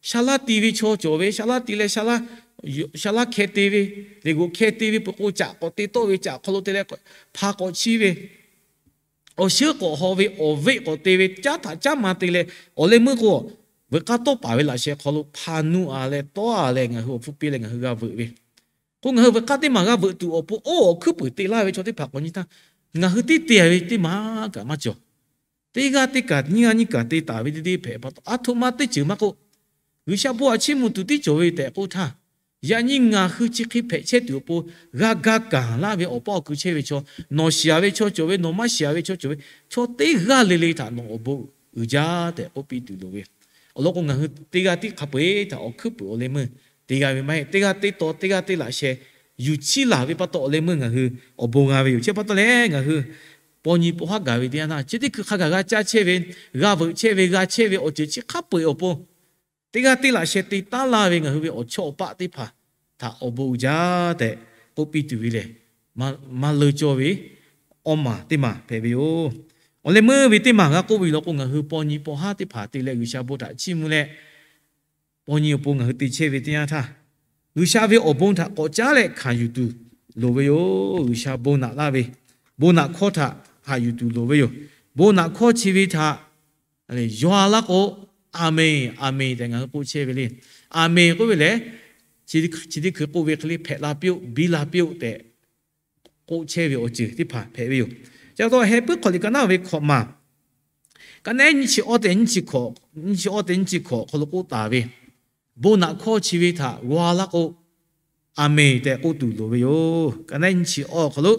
Sha laˇ ti ve chaw cawˬ ve, sha laˇ ti leh sha laˇ, sha laˇ hkeh te ve, leˬ g'oꞈ hkeh te ve peuˬ k'o, caꞈ k'awꞈ te tawˆ ve, caꞈ hk'aw lo te leh hpa k'awꞈ chiˇ ve, awˬ sheuˉ k'awꞈ haw ve, awˬ veˆ k'awꞈ te ve, caˉ htaꞈ caˉ ma te leh, awˬ leh meuˇ k'o, veuꞈ k'aˇ tawˇ paˍ ve laꞈ sheh hk'aw lo hpa nuˇ a leh tawˇ a leh ngaˬ hui awˬ hpfuhˇ piˇ leh ngaˬ hui g'a veuꞈ ve. K'o ngaˬ hui veuꞈ k'aˇ teˇ maˬ g'a veuꞈ tuˬ awˬ pon oˇ awˬ hkuiˉ puiˍ te laˇ ve chaw teˇ hpaˍ k'awꞈ nyi htaˇ, ngaˬ hui teˇ te ve teˇ maˬ kaꞈ maˇ cawˬ. Teˇ g'aˇ teˇ kaꞈ nyiˇ g'aˇ nyiˇ kaꞈ te taˍ ve teˇ deˇ hpehꞈ pa taw, aˬ htoꞈ ma teˇ ceuˬ maˇ k'oˆ, G'uiˬsha bon htaꞈ chiˇ mvuh tuˬ tiˉ cawˬ ve tehꞈ k'oˆ htaˇ, yaꞈ nyi ngaˬ hui chi hk'e hpehꞈ chehˇ tuˬ awˬ pon g'a ga kaˬ laˇ ve awˬ paˇ awˬ kui chehˇ ve chaw, nawˬ shiˍ a ve chaw cawˬ ve, nawˬ maˇ shiˍ a ve chaw cawˬ ve, chaw teˇ g'aˇ le le htaꞈ nawˬ awˬ bon uiˍ jaˇ tehꞈ k'oˆ piˇ tuˬ loˍ ve. Awˬ lawn k'o, ngaˬ hui teˇ g'aˇ tiˉ hk'a peu-eˬ htaꞈ awˬ hkuiˉ puiˍ awˬ leh meuˇ te g'a ve maˇ heˆ. Teˇ g'aˇ te taw teˇ g'aˇ teˇ laꞈ sheh yuˬ chiˇ laˬ ve pa taw, awˬ leh meuˇ ngaˬ hui awˬ bon g'a ve yoˬ. Chi pa taw leh ngaˬ hui paw nyi paw haˉ gaˬ ve teˇ yanˇ htaˇ, chi teˇ hkui hk'a gaˬ g'a caˇ chehˇ ve, g'a veuꞈ chehˇ ve, g'a chehˇ ve awˬ ceuˬ chi hk'a peu-eˬ awˬ pon teˇ g'aˇ teˇ laꞈ sheh te taˉ laˇ ve ngaˬ hui ve awˬ chawˇ awˬ paˆ teˇ hpaˍ htaꞈ awˬ bon uiˍ jaˇ tehꞈ k'oˆ piˇ tuˬ ve lehˬ, maˇ leuˇ cawˇ ve awˇ maˬ teˇ maˬ hpehꞈ ve yoˬ. Awˬ leh meuˇ ve teˇ maˬ g'a k'oˆ ve yoˬ law k'o, ngaˬ hui paw nyi paw haˉ teˇ hpaˍ te leh G'uiˬsha bon htaꞈ chiˇ mvuh leh, paw nyi awˬ pon ngaˬ hui te chehˇ ve teˇ yanˇ htaˇ, G'uiˬsha ve awˬ bon htaꞈ k'awꞈ caˉ leh hkanˍ yuˬ tuˬ loˍ ve yoˬ. G'uiˬsha bon naꞈ laˇ ve, bon naꞈ hkawˇ htaꞈ haꞈ yuˬ tuˬ loˍ ve yoˬ. Bon naꞈ hkawˇ chi ve htaꞈ yaw a laˇ k'o, Aˍmenˍ, aˍmenˍ tehꞈ ngaˬ hui k'oˆ chehˇ ve le. Aˍmenˍ k'oˆ ve lehˬ, chi teˇ hkui k'oˆ ve hk'e le, hpehꞈ la piˇ-oˆ, biˇ la piˇ-oˆ tehꞈ k'oˆ chehˇ ve awˬ ceuˬ teˇ hpaˍ hpehꞈ ve yoˬ. Chi pa taw Heh puiˉ hk'awꞈ liꞈ ka naˉ ve hkawꞈ maˬ, ka naˉ nyiˇ chi awˇ tehꞈ nyiˇ chi hkawꞈ, nyiˇ chi awˇ tehꞈ nyiˇ chi hkawꞈ awˬ hk'aw lo k'oˆ taˍ ve, bon naꞈ hkawˇ chi ve htaꞈ g'aw laˇ k'o, Aˍmenˍ tehꞈ k'oˆ tuˬ loˍ ve yoˬ. Ka naˉ nyiˇ chi awˇ awˬ hk'aw lo,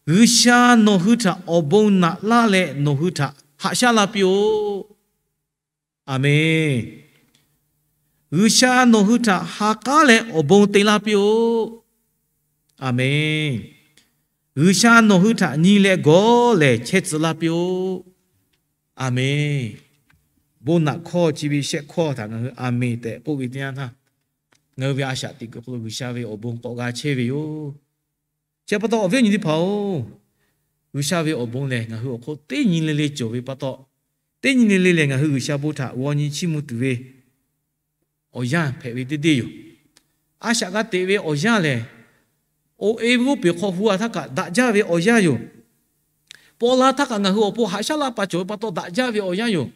G'uiˬsha nawˬ hui htaꞈ awˬ bon naꞈ laˇ leh nawˬ hui htaꞈ haꞈ shaˉ la piˇ-oˆ. Aˍmenˍ. G'uiˬsha nawˬ hui htaꞈ ha k'aˉ leh awˬ bon te laˇ piˇ-oˆ. Aˍmenˍ. G'uiˬsha nawˬ hui htaꞈ nyi leh gawˬ lehˬ chehˇ tcuh laˇ piˇ-oˆ. Aˍmenˍ. Bon naꞈ hkawˇ chi ve shehˆ hkawˇ htaꞈ ngaˬ hui Aˍmenˍ tehꞈ k'oˆ ve teˇ yanˇ htaˇ, ngaˬ hui ve a shaꞈ teꞈ kuiˬ hk'aw lo G'uiˬsha ve awˬ bon k'awꞈ g'a chehˇ ve yoˬ. Chi pa taw awˬ viˉ awˬ nyi teˇ hpaˍ-oˬ, G'uiˬsha ve awˬ bon lehˬ ngaˬ hui awˬ hk'oˆ teˇ nyi le le cawˬ ve pa taw, teˇ nyi le le lehˬ ngaˬ hui G'uiˬsha bon htaꞈ g'aw nyi chiˇ mvuh tuˬ ve awˬ yanˇ hpehꞈ ve teˇ deˇ yoˬ. A shaꞈ g'a teꞈ ve awˬ yanˇ lehˬ, oˇ e ve g'oˇ peˬ hk'aw hu a htaˇ kaꞈ daꞈ jaˇ ve awˬ yanˇ yoˬ. Paw la htaˇ kaꞈ ngaˬ hui awˬ pon haꞈ shaˉ laˇ paˍ cawˬ ve pa taw daꞈ jaˇ ve awˬ yanˇ yoˬ.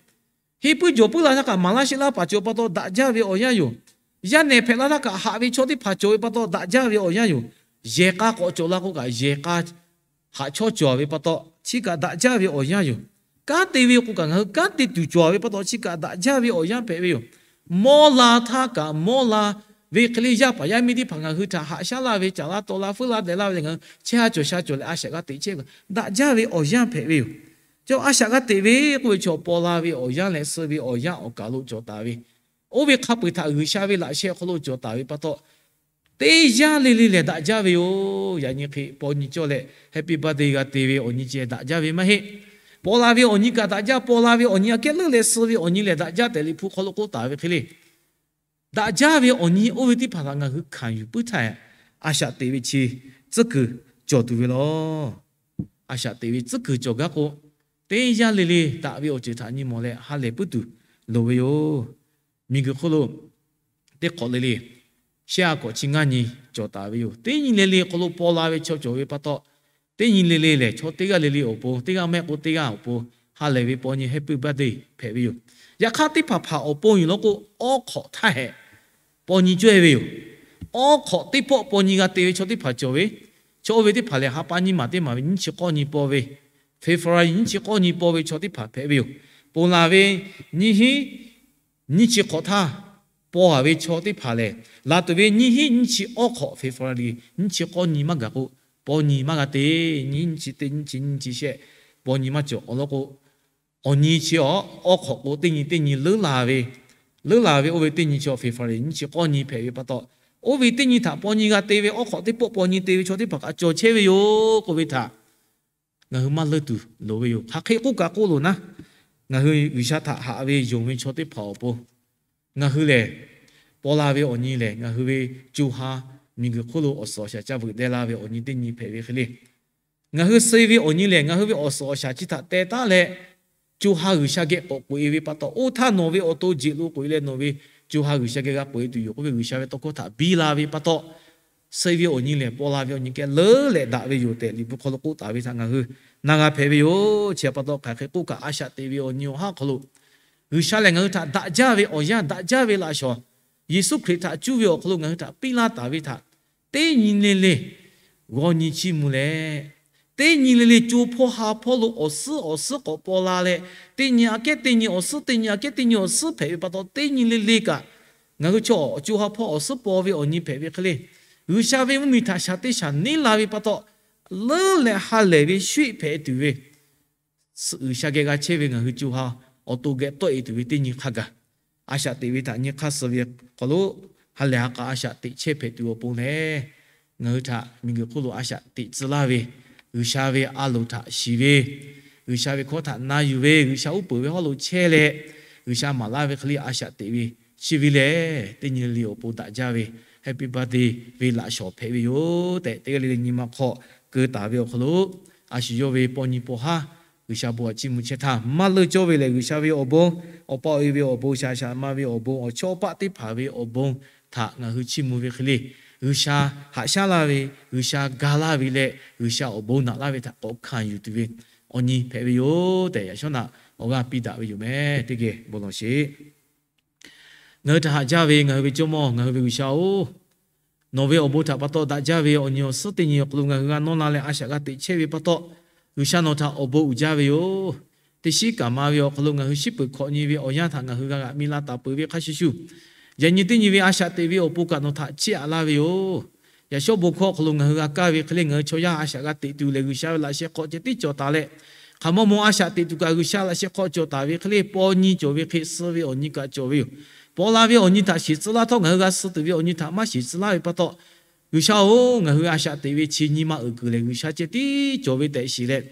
Henˇ puiˉ jawˬ puiˉ la htaˇ kaꞈ maˍ laˇ sheˆ laˇ paˍ cawˬ ve pa taw daꞈ jaˇ ve awˬ yanˇ yoˬ. Yaˇ nehˬ hpehꞈ la htaˇ kaꞈ haꞈ ve chaw teˇ hpaˍ cawˬ ve pa taw daꞈ jaˇ ve awˬ yanˇ yoˬ. Yehˬ k'a k'awꞈ cawˬ la k'o kaꞈ yehˬ k'a haꞈ chawˇ cawˬ ve pa taw chi kaꞈ daꞈ jaˇ ve awˬ yanˇ yoˬ. Kanˉ te ve k'o kaꞈ ngaˬ hui kanˉ te tuˬ cawˬ ve pa taw chi kaꞈ daꞈ jaˇ ve awˬ yanˇ hpehꞈ ve yoˬ. Mawˇ la htaˇ kaꞈ mawˇ la ve hk'e le yaˇ paˍ yaˇ miˇ teˇ hpaˍ ngaˬ hui htaꞈ haꞈ shaˉ laˇ ve, caˍ laˇ taw la, feuˉ laˇ dehꞈ laˇ ve lehˬ ngaˬ hui chehˇ ha cawˬ sha cawˬ leh a shaꞈ g'a teꞈ chehˇ ve daꞈ jaˇ ve awˬ yanˇ hpehꞈ ve yoˬ. Chaw a shaꞈ g'a teꞈ ve k'oˆ ve chaw paw la ve awˬ yanˇ leh suh ve awˬ yanˇ awˬ kaˬ lo cawˬ taˍ ve, oˇ ve hk'a peu-eˬ htaꞈ G'uiˬsha ve laꞈ sheh hk'aw lo cawˬ taˍ ve pa taw, teˇ yanˇ le le lehˬ daꞈ jaˇ ve yoˬ. Yaꞈ nyi hk'e paw nyi cawˇ leh happy birthday g'a te ve awˬ nyi ceh daꞈ jaˇ ve maˇ heˆ. Paw la ve awˬ nyi kaꞈ daꞈ jaˇ, paw la ve awˬ nyi aꞈ kehˉ leuˉ leh suh ve awˬ nyi lehˬ daꞈ jaˇ tehꞈ Liꞈ hpu hk'aw lo k'oˆ taˍ ve hk'e le. Daꞈ jaˇ ve awˬ nyi oˇ ve teˇ hpaˍ htaꞈ ngaˬ hui hkanˍ yuˬ puiˉ htaˇ, a shaꞈ teꞈ ve chi tcuhˉ kuiˬ cawˬ tuˬ ve law. A shaꞈ teꞈ ve tcuhˉ kuiˬ cawˬ gaˇ k'o, teˇ yanˇ le le daꞈ ve awˬ ceuˬ htaꞈ nyi mawˬ leh ha lehˬ puiˉ tuˬ loˍ ve yoˬ. Miˬguiˬ hk'oˆ lo teˇ hk'awꞈ le le shehˆ a k'awꞈ chi ngaˇ nyi cawˬ taˍ ve yoˬ. Teˇ nyi le le hk'aw lo paw la ve chaw cawˬ ve pa taw, teˇ nyi le le lehˬ chaw teˇ g'aˇ le le awˬ pon, teˇ g'aˇ mehˆ k'o teˇ g'aˇ awˬ pon ha lehˬ ve paw nyi happy birthday hpehꞈ ve yoˬ. Yaꞈ hk'aˇ teˇ hpaˍ hpaˍ awˬ pon yoˬ law k'o, awˉ hk'awꞈ htaˇ hehꞈ paw nyi cawehˇ ve yoˬ. Awˉ hk'awꞈ teˇ pawˆ paw nyi g'a te ve chaw teˇ hpaˍ cawˬ ve, chaw oˇ ve teˇ hpaˍ lehˬ ha pa nyiˇ maˬ teˇ maˬ ve nyiˇ chi k'awˇ nyi paw ve, February nyiˇ chi k'awˇ nyi paw ve chaw teˇ hpaˍ hpehꞈ ve yoˬ. Ponˬ laˬ ve nyiˇ hinˉ nyiˇ chi hk'awꞈ htaˇ paw haˍ ve chaw teˇ hpaˍ lehˬ, laˬ tuˬ ve nyiˇ hinˉ nyiˇ chi awˉ hk'awꞈ February nyiˇ chi k'awˇ nyi maˇ gaˬ k'o, paw nyi maˇ g'a te. Nyiˇ hinˉ nyiˇ chi teˇ nyiˇ chi nyiˇ chi shehˆ paw nyi maˇ cawˬ. Awˬ lawn k'o, awˬ nyi chi awˉ hk'awꞈ k'o teˇ nyi teˇ nyi leuˉ la ve, leuˉ la ve oˇ ve teˇ nyi chi February nyiˇ chi k'awˇ nyi hpehꞈ ve pa taw, oˇ ve teˇ nyi htaꞈ paw nyi g'a te ve awˉ hk'awꞈ teˇ pawˆ paw nyi te ve chaw teˇ hpaˍ kaꞈ cawˬ chehˇ ve yoˬ k'oˆ ve htaꞈ ngaˬ hui maˇ leuˇ tuˬ loˍ ve yoˬ. Hk'aˬ hk'e k'oˆ kaꞈ k'oˆ loˬ naˉ, ngaˬ hui G'uiˬsha htaꞈ haꞈ ve yonˍ ve chaw teˇ hpaˍ awˬ pon ngaˬ hui lehˬ, paw la ve awˬ nyi lehˬ ngaˬ hui ve co ha miˬguiˬ hk'oˆ lo awˬ suhˍ awˬ shaˍ ca veuꞈ deh la ve awˬ nyi teˇ nyi hpehꞈ ve hk'e le. Ngaˬ hui suh ve awˬ nyi lehˬ ngaˬ hui ve awˬ suhˍ awˬ shaˍ chi htaꞈ teh taˉ leh, co ha G'uiˬsha geh k'awꞈ k'oꞈ-e ve pa taw, oˇ htaˇ nawˬ ve awˬ to jeꞈ lo k'oꞈ-e leh nawˬ ve co ha G'uiˬsha geh g'a k'oꞈ-e tuˬ yoˬ k'oˆ ve G'uiˬsha ve tawˇ hkawˇ htaꞈ biˇ la ve pa taw, suh ve awˬ nyi lehˬ paw la ve awˬ nyi kehˉ leuˉ leh daꞈ ve yoˬ tehꞈ Liꞈ hpu hk'aw lo k'oˆ taˍ ve htaꞈ ngaˬ hui na g'a hpehꞈ ve yoˬ. Chi pa taw hk'aˬ hk'e k'oˆ kaꞈ a shaꞈ teꞈ ve awˬ nyi awˬ haˉ hk'aw lo G'uiˬsha lehˬ ngaˬ hui htaꞈ daꞈ jaˇ ve awˬ yanˇ, daꞈ jaˇ ve laꞈ shawnˍ, Yeˍsuˆ Hkriꞈ htaꞈ cuˇ ve awˬ hk'aw lo ngaˬ hui htaꞈ piˇ laˇ taˍ ve htaꞈ teˇ nyi le le g'aw nyi chiˇ mvuh leh, teˇ nyi le le co hpawˇ ha hpawˇ lo awˬ suhˉ awˬ suhˉ k'awꞈ paw la leh, teˇ nyi aꞈ kehˉ teˇ nyi awˬ suhˉ, teˇ nyi aꞈ kehˉ teˇ nyi awˬ suhˉ hpehꞈ ve pa taw, teˇ nyi le le kaꞈ ngaˬ hui chaw co ha hpawˇ awˬ suhˉ paw ve awˬ nyi hpehꞈ ve hk'e le, G'uiˬsha ve mvuhˇmiˬ htaꞈ shaˍ teˇ shaˍ neˇ la ve pa taw, leuˉ leh ha lehˬ ve shuˆ hpehꞈ tuˬ ve G'uiˬsha geh g'a chehˇ ve ngaˬ hui co ha awˬ to geh tawˆ-e tuˬ ve teˇ nyi hk'a gaˬ, a shaꞈ teꞈ ve htaꞈ nyi hk'aˇ suh ve hk'aw lo ha lehˬ ha k'a a shaꞈ teꞈ chehˇ hpehꞈ tuˬ awˬ pon lehˬ, ngaˬ hui htaꞈ miˬguiˬ hk'oˆ lo a shaꞈ teꞈ tcuh laˇ ve, G'uiˬsha ve a loˍ htaꞈ shiˍ ve, G'uiˬsha ve hkawˇ htaꞈ na yuˬ ve, G'uiˬsha uˉ peunˍ ve hawˉ lo chehˇ leh, G'uiˬsha maˍ laˇ ve hk'e le a shaꞈ teꞈ ve chi ve lehˬ, teˇ nyi le le awˬ pon daꞈ jaˇ ve happy birthday ve laꞈ shawnˍ hpehꞈ ve yoˬ tehꞈ, teˇ g'aˇ le le nyi ma hk'aw keu taˍ ve awˬ hk'aw lo, a shu yawˇ ve paw nyi paw haˉ G'uiˬsha bon htaꞈ chiˇ mvuh chehˇ htaˇ, maˇ leuˇ cawˇ ve lehˬ G'uiˬsha ve awˬ bon, awˬ pa awˬ e ve awˬ bon, shaˍ shaˍ ma ve awˬ bon, awˬ chawˇ paˆ teˇ hpaˍ ve awˬ bon htaꞈ ngaˬ hui chiˇ mvuh ve hk'e le, G'uiˬsha haꞈ shaˉ laˇ ve, G'uiˬsha ga laˇ ve leh G'uiˬsha awˬ bon naꞈ laˇ ve htaꞈ k'awꞈ hkanˍ yuˬ tuˬ ve awˬ nyi hpehꞈ ve yoˬ tehꞈ, yaꞈ shawˉ naꞈ awˬ g'aˇ piˇ daꞈ ve yoˬ meh. Teˇ geh bon lawˬ sheˍ. Ngaˬ hui htaꞈ haꞈ jaˇ ve ngaˬ hui ve Jawˇmawˇ, ngaˬ hui ve G'uiˬsha-oˬ, nawˬ ve awˬ bon htaꞈ pa taw daꞈ jaˇ ve awˬ nyi awˬ suhˉ teˇ nyi awˬ hk'aw lo ngaˬ hui g'a nawˇ la leh a shaꞈ g'a teꞈ chehˇ ve pa taw, G'uiˬsha nawˬ htaꞈ awˬ bon uiˍ jaˇ ve yoˬ. Teˇ shiˉ kaˍ ma ve awˬ hk'aw lo ngaˬ hui shiˉ peuˬ hkawꞈ nyi ve awˬ yanˇ htaꞈ ngaˬ hui g'a g'aꞈ mi la taˍ peuˬ ve hk'a shuˍ shuˍ, yaꞈ nyi teˇ nyi ve a shaꞈ teꞈ ve awˬ pon kaꞈ nawˬ htaꞈ chiˇ aꞈ laˇ ve yoˬ. Yaꞈ shawˉ bon hkawˇ awˬ hk'aw lo ngaˬ hui g'a kaˇ ve hk'e le, ngaˬ hui chaw yaˇ a shaꞈ g'a teꞈ tuˬ lehˬ, G'uiˬsha ve laꞈ sheh hk'aw ceh tiˉ cawˬ taˍ leh, hk'aˬ mawˇ mawˇ a shaꞈ teꞈ tuˬ kaꞈ G'uiˬsha laꞈ sheh hk'aw cawˬ taˍ ve hk'e le, paw nyi cawˬ ve hk'e, suh ve awˬ nyi kaꞈ cawˬ ve yoˬ. Paw la ve awˬ nyi htaꞈ shiˍ tcuh laˇ htawˇ, ngaˬ hui g'a suh tuˬ ve awˬ nyi htaꞈ maˇ shiˍ tcuh laˇ ve pa taw, G'uiˬsha-oˬ, ngaˬ hui a shaꞈ teꞈ ve chi nyi ma uiˍ kuiˬ lehˬ, G'uiˬsha ceh tiˉ cawˬ ve tehꞈ shiˍ leh,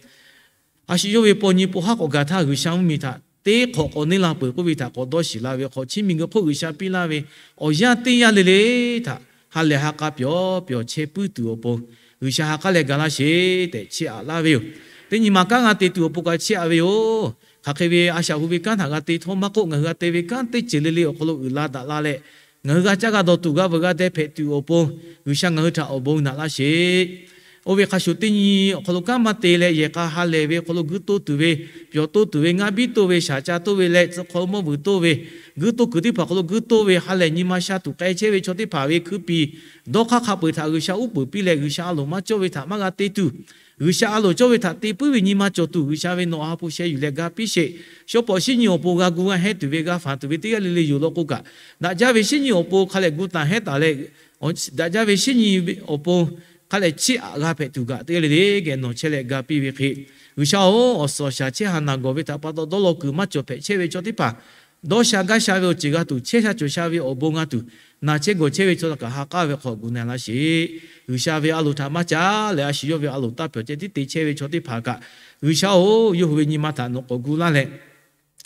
a shu yawˇ ve paw nyi po haˉ k'awꞈ gaˬ htaˇ, G'uiˬsha mvuhˇmiˬ htaꞈ teˇ hk'awꞈ k'awꞈ neˇ la peuˬ k'oˆ ve htaꞈ k'awꞈ dawˇ shiˍ la ve hk'aw, chi miˬguiˬ hk'oˆ G'uiˬsha piˇ laˇ ve awˬ yanˇ teˇ yanˇ le le htaꞈ ha lehˬ ha k'a pyawˬ pyawˬ chehˇ puiˉ tuˬ awˬ pon, G'uiˬsha ha k'aˉ leh ga laˇ sheˍ tehꞈ chiˇ aꞈ laˇ ve yoˬ. Teˇ nyi ma kanˉ g'a te tuˬ awˬ pon kaꞈ chiˇ aꞈ ve yoˬ. Hk'aˬ hk'e ve a shaꞈ hu ve kanˉ htaꞈ g'a te htawˇ maˇ k'oˆ, ngaˬ hui g'a te ve kanˉ teˇ ceuˬ le le awˬ hk'aw lo uiˍ la daꞈ la leh, ngaˬ hui g'a caˇ g'a dawˬ tuˬ g'a veuꞈ g'a deh hpehꞈ tuˬ awˬ pon, G'uiˬsha ngaˬ hui htaꞈ awˬ bon naꞈ laˇ sheˍ. Oˇ ve hk'a shuˍ teˇ nyi awˬ hk'aw lo kanˉ maˇ te leh, yehˬ k'a ha lehˬ ve awˬ hk'aw lo guiˇ toˇ tuˬ ve, pyawˬ toˇ tuˬ ve, ngaˇ biˇ toˇ ve, shaˍ ca toˇ ve leh tcuh hk'aw mawˇ vuiˬ toˇ ve, guiˇ toˇ kuiˬ teˇ hpaˍ awˬ hk'aw lo guiˇ toˇ ve, ha lehˬ nyi ma sha tuˬ k'ai chehˇ ve chaw teˇ hpaˍ ve hkui piˍ dawˇ hk'aˇ hk'a peu-eˬ htaꞈ G'uiˬsha uˉ peunˍ piˇ leh, G'uiˬsha a loˍ maˇ cawˇ ve htaꞈ maˇ g'a te tuˬ, G'uiˬsha a loˍ cawˇ ve htaꞈ te puiˉ ve nyi ma cawˬ tuˬ, G'uiˬsha ve nawˬ ha hpu sheh yuˬ leh ga piˇ sheˍ. Shawˉ pawˍ shiˉ nyi awˬ pon g'a gu g'a hehnˇ tuˬ ve, g'a fanˬ tuˬ ve teˇ g'aˇ le le yoˬ law k'o kaꞈ, daꞈ jaˇ ve shiˉ nyi awˬ pon hk'a lehˬ gu taˍ hehnˇ taˍ leh, daꞈ jaˇ ve shiˉ nyi awˬ pon hk'a lehˬ chiˇ aꞈ g'a hpehꞈ tuˬ kaꞈ teˇ g'aˇ le le geh nawˬ chehˇ leh ga piˇ ve hk'e, G'uiˬsha-oˬ, awˬ suhˍ awˬ shaˍ chehˇ ha naˬ gawˬ ve htaꞈ pa taw dawˇ law kuiˬ maˇ cawˬ hpehꞈ chehˇ ve chaw teˇ hpaˍ dawˇ sha gaˇ sha ve awˬ ceuˬ g'a tuˬ, chehˇ sha cawˬ sha ve awˬ bon g'a tuˬ, naˬ chehˇ gawˬ chehˇ ve chaw htaꞈ kaꞈ ha k'aˉ ve hk'aw gu na laˇ sheˍ. G'uiˬsha ve a loˍ htaꞈ maˇ caˉ leh, a shu yawˇ ve a loˍ taˇ pyawˬ ceh tiˉ te chehˇ ve chaw teˇ hpaˍ kaꞈ, G'uiˬsha-oˬ, yawˇ hui ve nyi ma htaꞈ nawˬ k'awꞈ gu laˇ leh,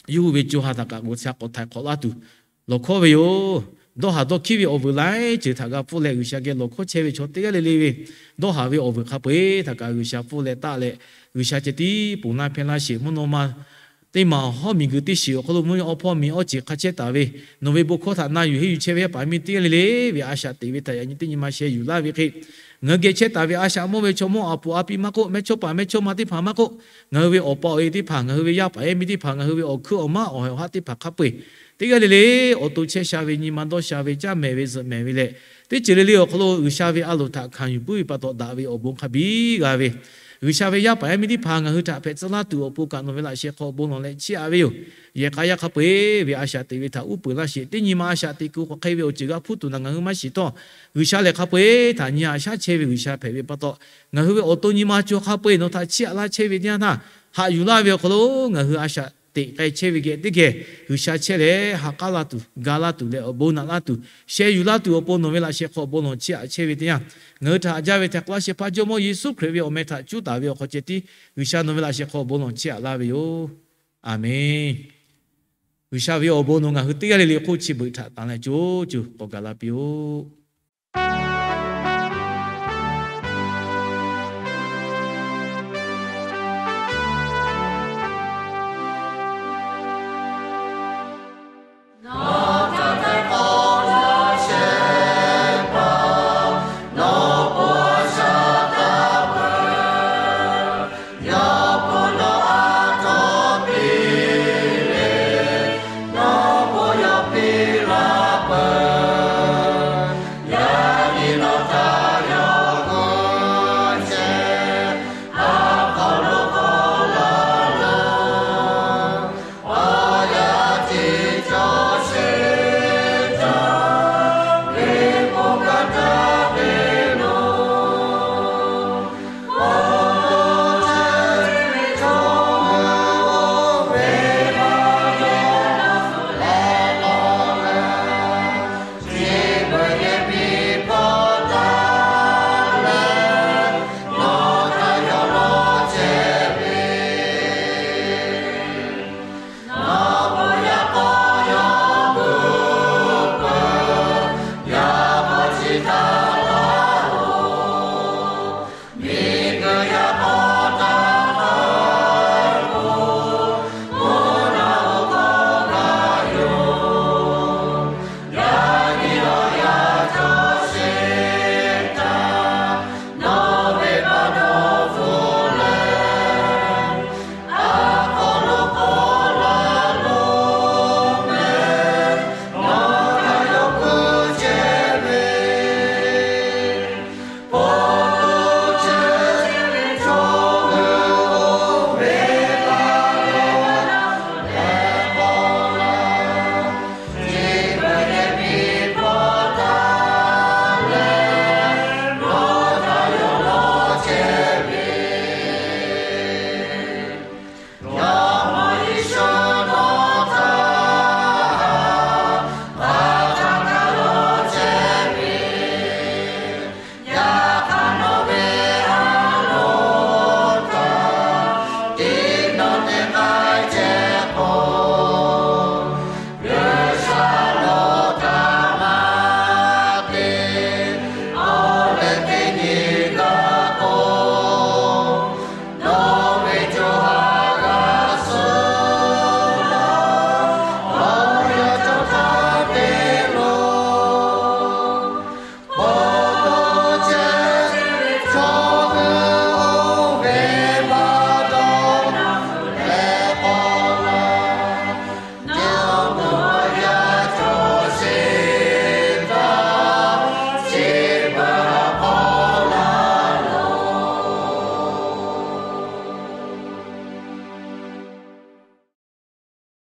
yawˇ hui ve co ha htaꞈ kaꞈ g'uiˬsha k'awꞈ htaiˍ hk'awꞈ laˇ tuˬ lawˬ hkawˉ ve yoˬ. Dawˇ haˍ dawˇ hkiˉ ve awˬ vuiˬ laiˉ ceuˬ htaꞈ g'a pfuhˇ leh, G'uiˬsha geh lawˬ hkawˉ chehˇ ve chaw teˇ g'aˇ le le ve dawˇ haˍ ve awˬ vuiˬ hk'a peu-eˬ htaꞈ kaꞈ G'uiˬsha pfuhˇ leh taˆ leh, G'uiˬsha ceh tiˉ ponˬ laˇ hpehˇ laˇ sheˍ. Mvuhˇ naw ma teˇ maˬ awˬ hawˉ miˬguiˬ teˇ shiˍ awˬ hk'aw lo mvuhˇ awˇ hpawˇ miˬ awˇ ceˬ hk'a chehˇ taˍ ve, nawˬ ve bon hkawˇ htaꞈ na yuˬ henˇ yuˬ chehˇ ve yaˇ paˍ yaˇ miˇ teˇ g'aˇ le le ve a shaꞈ teꞈ ve htaꞈ yaꞈ nyi teˇ nyi ma sheh yuˬ laˇ ve hk'e, ngaˬ hui geh chehˇ taˍ ve a shaꞈ mawˇ ve chaw mawˇ a puˍ a pi maˇ k'oˆ, mehˇchawˇ paˍ mehˇchawˇma teˇ hpaˍ maˇ k'oˆ, ngaˬ hui ve awˬ pa awˬ e teˇ hpaˍ, ngaˬ hui ve yaˇ paˍ yaˇ miˇ teˇ hpaˍ, ngaˬ hui ve awˬ hkuiˉ awˬ maˉ awˬ hawˉ teˇ hpaˍ hk'a peu-eˬ, teˇ g'aˇ le le awˬ to chehˇ sha ve nyi ma dawˇ sha ve, caˇ mehˍ ve zuhꞈ mehˍ ve leh, teˇ ceuˬ le le awˬ hk'aw lo G'uiˬsha ve a loˍ htaꞈ hkanˍ yuˬ puiˉ ve pa taw daꞈ ve awˬ bon hk'a biˇ g'a ve, G'uiˬsha ve yaˇ paˍ yaˇ miˇ teˇ hpaˍ ngaˬ hui htaꞈ hpehꞈ tcuh laˇ tuˬ awˬ pon kaꞈ nawˬ ve laꞈ sheh hk'aw bon lawˬ leh chiˇ aꞈ ve yoˬ. Yehˬ k'a yaˇ hk'a peu-eˬ ve a shaꞈ teꞈ ve htaꞈ uˉ peunˍ laˇ sheˍ. Teˇ nyi ma a shaꞈ teꞈ kuiˬ k'awꞈ hk'e ve awˬ ceuˬ g'a hpuˇ tuˬ naˬ ngaˬ hui maˇ shiˍ htawˇ, G'uiˬsha lehˬ hk'a peu-eˬ htaꞈ nyi haꞈ shaˉ chehˇ ve G'uiˬsha hpehꞈ ve pa taw, ngaˬ hui ve awˬ to nyi ma co hk'a peu-eˬ nawˬ htaꞈ chiˇ aꞈ laˇ chehˇ ve teˇ yanˇ htaˇ, haꞈ yuˬ laˇ ve awˬ hk'aw lo ngaˬ hui a shaꞈ teꞈ k'ai chehˇ ve geh teˇ geh G'uiˬsha chehˇ leh ha k'aˉ laˇ tuˬ, ga laˇ tuˬ leh awˬ bon naꞈ laˇ tuˬ, sheh yuˬ laˇ tuˬ awˬ pon nawˬ ve laꞈ sheh hk'aw bon lawˬ chiˇ aꞈ chehˇ ve teˇ yanˇ, ngaˬ hui htaꞈ haꞈ jaˇ ve htaꞈ k'oˆ laˇ shehˍ hpaˇ Jawˇmawˇ Yeˍsuˆ Hkriꞈ ve awˬ meh htaꞈ cuˉ taˍ ve awˬ hk'aw ceh tiˉ G'uiˬsha nawˬ ve laꞈ sheh hk'aw bon lawˬ chiˇ aꞈ laˇ ve yoˬ. Aˬmenˍ. G'uiˬsha ve awˬ bon nawˬ ngaˬ hui teˇ g'aˇ le le hk'oˆ chi beuꞈ htaꞈ tanˍ leh co co k'awꞈ gaˬ la piˇ-oˆ.